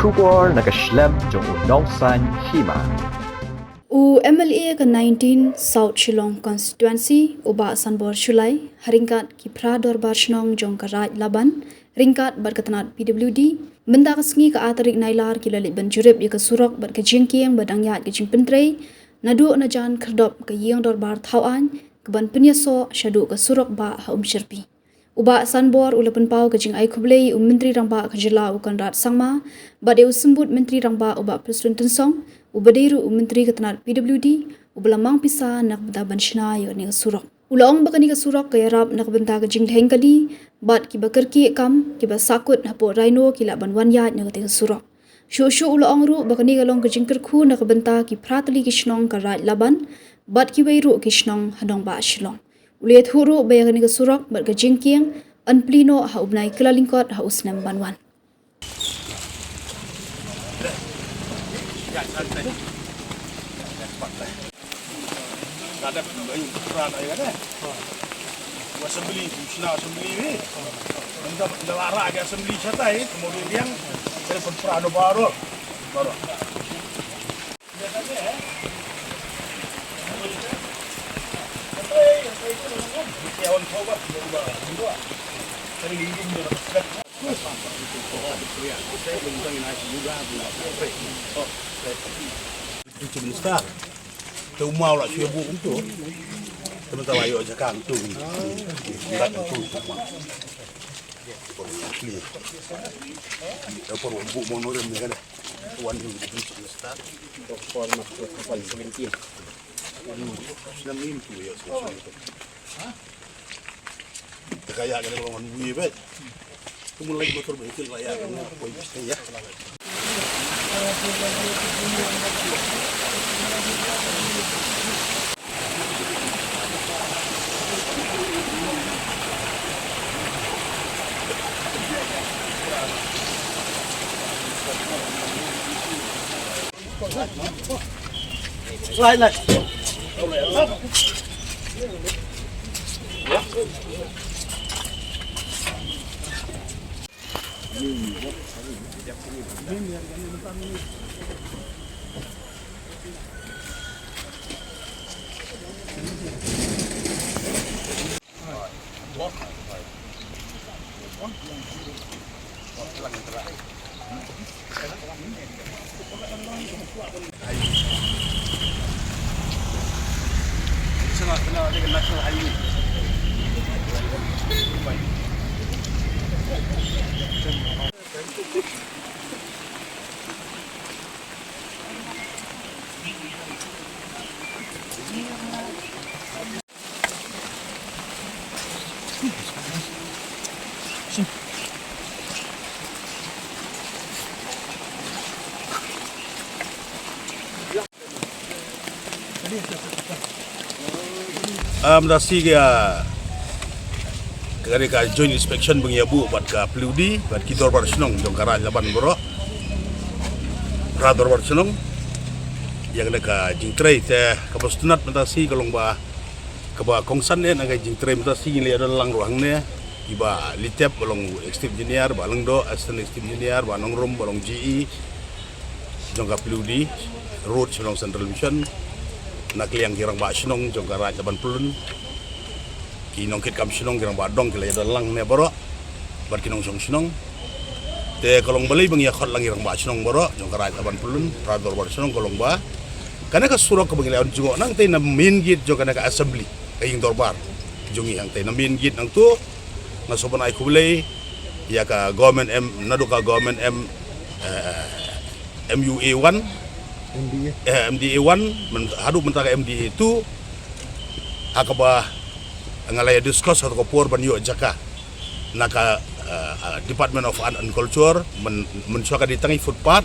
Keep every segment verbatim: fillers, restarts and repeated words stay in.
Khubor na ka shlem jong u Nongsaiñ Hima. U M L A ka nineteen South Shillong Constituency, u Bah Sanbor Shullai, ha ryngkat ki phra dorbar shnong jong ka Raid Laban, ryngkat bad ka tnat P W D, mynta ka sngi ka ar tarik Nailar ki la leit ban jurip ïa ka surok bad ka jingkieng ba dang ïaid ka jingpyntrei, naduh najan khyrdop ka ïing dorbar Thawaiñ, ka ban pynïasoh shaduh ka surok bah ha Umshyrpi. U Bah Sanbor u la pynpaw ka jingai khublei u Myntri Rangbah ka jylla u Conrad Sangma, bad ïa u Symbud Myntri Rangbah u Bah Prestone Tynsong, uba dei ruh u Myntri ka tnat P W D, uba la mang pisa na ka bynta ban shna ïa kane ka surok. U la ong ba kane ka surok ka ïarap na ka bynta ka jingdheng kali, bad kiba kyrkieh kam, kiba sahkut hapoh Rhino ki lah ban wan ïaid na kata ka surok. Shuh shuh u la ong ruh ba kane ka long ka jingkyrkhu na ka bynta ki phra tylli ki shnong ka Raid Laban, bad kiwei ruh ki shnong ha nongbah Shillong. U la ïathuh ruh ba ïa kane ka surok bad ka jingkieng yn plie noh ha u bnai Kyllalyngkot ha u snem ban wan. Ka dep, eh, pran ai ka deh. Assembly, National Assembly ni. Nda, nda la rah ka assembly shatai, kemudian dia, dia pun pran baru. Baru. Minister. Te u maw la shu ïa buh kumto. Te mynta la ïoh jaka kumto. Ngat kumto u maw. Por u clear. Te por u buh mono rem ne kane. Wan u buh minister. Por ma, por seventeen. Snem ni kumto ïa, snem ni kumto. Te ka ïa kane ka long wan bui bad. Kumno lagi motor ba ikil ka ïa kane poi piste ïa. Am da si ka, ka, ka joint inspection ba ngi ïa buh bad ka P W D bad ki dorbar shnong jong ka Raid Laban baroh, phra dorbar shnong. Ïa kane ka jingtrei te kaba sngewtynnat mynta shi ka long ba kaba kongsan eh na ka jingtrei mynta shi ngi la ïa don lang ruh hangne. I Bah Litep ba long executive engineer, Bah Lyngdoh assistant executive engineer, Bah Nongrum ba long G E jong ka P W D, Road Shillong Central Division, na ka liang ki rangbah shnong jong ka Raid Laban Pyllun, ki nongkitkam shnong, ki rangbah dong, ki la ïa don lang hangne baroh. Bad ki nongshong shnong. Te ka long balei ba ngi ïa khot lang ïa ki rangbah shnong baroh jong ka Raid Laban Pyllun, phra dorbar shnong, ka long ba kane ka surok kaba ngi la wan jngoh nangtei na main gate jong kane ka assembly, ka ïing dorbar jong ngi hangtei na main gate nangto. Nga sngewbha ban ai khublei ïa ka government M, naduh ka government M, eh, M U A one, M D A. Eh, M D A one, men, haduh mynta ka M D A two, ha kaba nga la ïa discuss ha ka por ban ïoh jaka na ka, eh, eh, Department of Art and Culture, men, mynshuwa ka dei tang i footpath,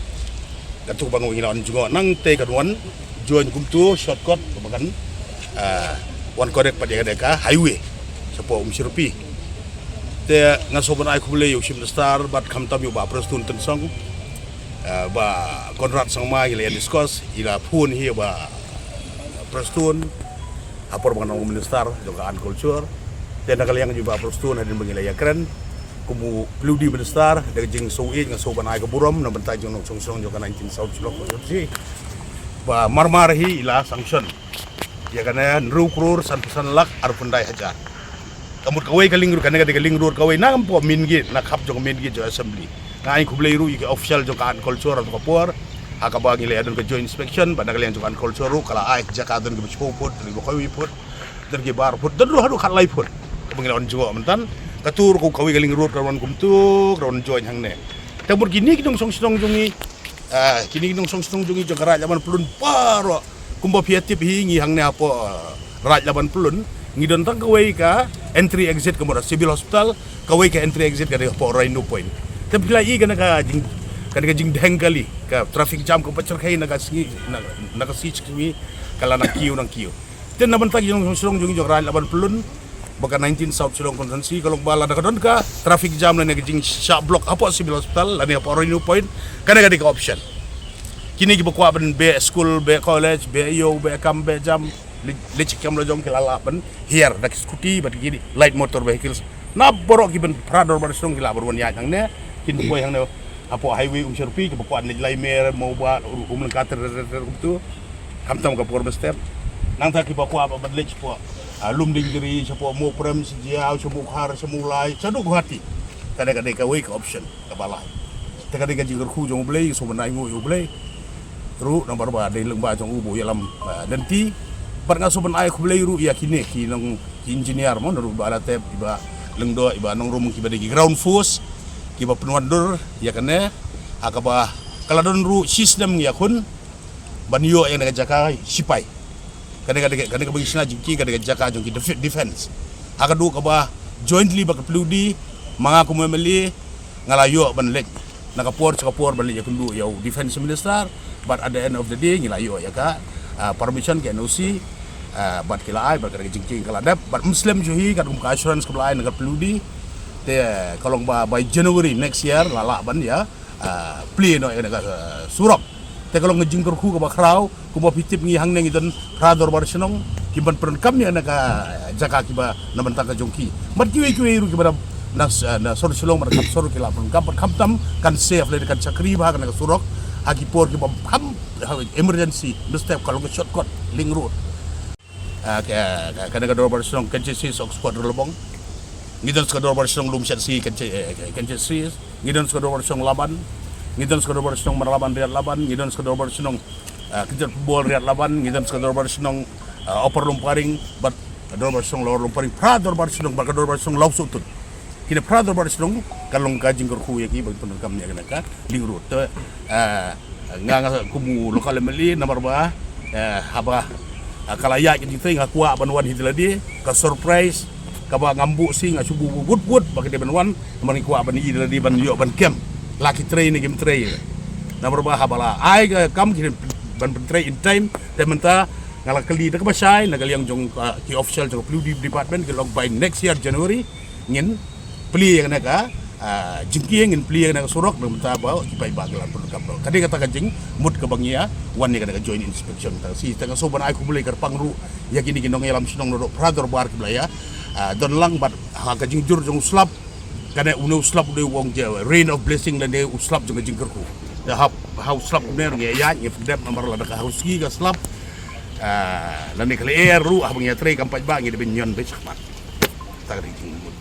katto ba nga wan jngoh nangtei kan wan join kumto shortcut ba kan, eh, wan connect pat ïa ka dei ka highway shapoh Umshyrpi. Te nga sngewbha ban ai khublei ïa u Chief Minister bad khamtam ïa u Bah Prestone Tynsong, eh, Bah Conrad Sangma, i la ïa discuss, i la phone hi ïa u Bah Prestone ha por ba nga long minister jong ka Art Culture. Te na ka liang jong u Bah Prestone hadien ba ngi la ïa kren, Kum u P W D Minister, da ka jingsngewsih nga sngewbha ban ai ka burom na ka bynta jong nongshong shnong jong ka nineteen South Shillong Constituency ba marmar hi i la sanction ïa kane hynriew klur sanphew san lak arphew khyndai hajar. Ka mut kawei ka link road, kane ka dei ka link road kawei na ka por main gate, na khap jong ka main gate jong assembly. Nga ai khublei ruh ïa ki official jong ka Art Culture ha ka por, ha kaba ngi la ïa don ka joint inspection bad na ka liang jong ka Art Culture ruh ka la ai jaka don kiba shiphew phut, don kiba khatwei phut, don kiba ar phut, don ruh haduh khatlai phut. Kaba ngi la wan jngoh mynta ka tur ko kawei ka link road ka wan kumtu ka wan join hangne. Te mut kine ki nongshong shnong jong ngi, ah, kine ki nongshong shnong jong ngi jong ka Raid Laban Pyllun baroh, kumba phi ïa tip hi ngi hangne hapoh, ah, Raid Laban Pyllun ngi don tang kawei ka entry exit ka mut Civil Hospital, kawei ka entry exit ka dei hapoh Rhino Point. Te phi la i kane ka jing, kane ka jingdheng kali, ka traffic jam kaba shyrkhei na ka sngi, na, na ka sngi ka la nang kiew nang kiew. Te na bynta ki nongshong shnong jong ngi jong ka Raid Laban Pyllun ba ka nineteen South Shillong Constituency, ka long ba lada ka don ka traffic jam lane ka jingshah block hapoh Civil Hospital lane hapoh Rhino Point, kane ka dei ka option. Kine kiba kwah ban beh skul, beh college, beh ïew, beh kam, beh jam, leit, leit sha kam la jong ki la lah ban hiar da ki scooty bad ki light motor vehicles. Na baroh ki bynta phra dorbar shnong ki lah ban wan ïaid hangne, kin poi hangne hapoh highway Umshyrpi, kiba kwah leit Laimer, Mawbah, Umlyngka ter ter ter kumtu. Khamtam ka por mynstep. Nangta kiba kwah ban leit shapoh, ah, Lumdiengjri, shapoh Mawprem, sha Jaiaw, sha Mawkhar, sha Mawlai, shaduh Guwahati. Kane ka dei kawei ka option kaba lai. Te ka dei ka jingkyrkhu jong U Blei, sngewbha ban ai nguh ïa U Blei ruh namar ba dei lyngba jong u ba u ïalam, ah, lynti. Bad nga sngewbha ban ai khublei ruh ïa kine ki nong, ki engineer mo, na ruh Bah Latep, i Bah Lyngdoh, i Bah Nongrum, kiba dei ki ground force kiba pynwandur ïa kane, ha kaba ka la don ruh shisnem ngi ïakhun ban ïoh ïa kane ka jaka shipai. Kane ka, kane kaba ngi shna jingkieng ka dei ka jaka jong ki defe-, defense. Ha kaduh kaba jointly bad ka P W D, ma nga kum u M L A nga la ïoh ban leit na ka por sha ka por ban leit ïakynduh ïa u Defense Minister, but at the end of the day ngi la ïoh ïa ka, ah, permission, ka N O C, ah, bad ki la ai, bad ka dei ka jingkieng ka la dep, bad ym slem shuh hi katkum ka assurance kaba la ai na ka P W D. Te ka long ba by January next year la lah ban ïa, ah, plie noh ïa ka, ah, surok. Te ka long ka jingkyrkhu kaba khraw, kumba phi tip ngi hangne ngi don phra dorbar shnong kiban pyndonkam ïa kane ka jaka kiba na bynta ka jong ki. Bad kiwei kiwei ruh kiba na, na, na sor Shillong bad kham sor ki la pyndonkam bad khamtam kan save lane kan shakri bha kane ka surok ha ki por kiba kham, ha, emergency, mynstep ka long ka shortcut link road. Ah, ka, ka, kane ka dorbar shnong Kynshit Sri Oxford Riewlabong. Ngi don sa ka dorbar shnong Lumshyiap Sri Kynshit, eh, Kynshit Sri. Ngi don sa ka dorbar shnong Laban. Ngi don sa ka dorbar shnong Marlaban Riat Laban. Ngi don sa ka dorbar shnong, ah, Kynshit Pynbor Riat Laban. Ngi don sa ka dorbar shnong, ah, Upper Lumparing bad ka dorbar shnong Lower Lumparing. Phra dorbar shnong bad ka dorbar shnong Lawsohtun. Kine phra dorbar shnong ka long ka jingkyrkhu ïa ki ban pyndonkam ïa kane ka link road. Te, ah, nga, nga kum u local M L A namar ba, eh, haba, ah, ka la ïaid ka jingtrei nga kwah ban wan hi da lade, ka surprise kaba ngam buh shisha, nga shu buh buh wut wut ba ka dei ban wan, namar ngi kwah ban ïoh da lade ban ïoh ban kem. La ki trei ne kim trei. Namar ba haba la ai ka kam ki ban pyntrei in time, te mynta nga la kylli da kaba shai na ka liang jong, ah, ki official jong ka P W D department, ki la ong by next year January ngin plie ïa kane ka, ah, jingkieng, ngin plie ïa kane ka surok, na ka bynta ba ki paidbah ki lah pyndonkam. Ka dei kata ka jingmut kaba ngi ïa wan ïa kane ka joint inspection. Te shi, te nga sngewbha ban ai khublei kyrpang ruh ïa kine ki nongïalam shnong naduh phra dorbar kiba la ïa, ah, don lang bad ha ka jingjur jong u slap. Kane une u slap u dei u ong je rain of blessing lane u slap jong ka jingkyrkhu. Te ha, ha u slap une ngi ïa ïaid ngi pdep namar lada ka ha u sngi ka slap, ah, lane ka lyer ruh haba ngi ïatrei kam paidbah ngi dei ban ñion beit shakhmat. Kata ka dei ka jingmut.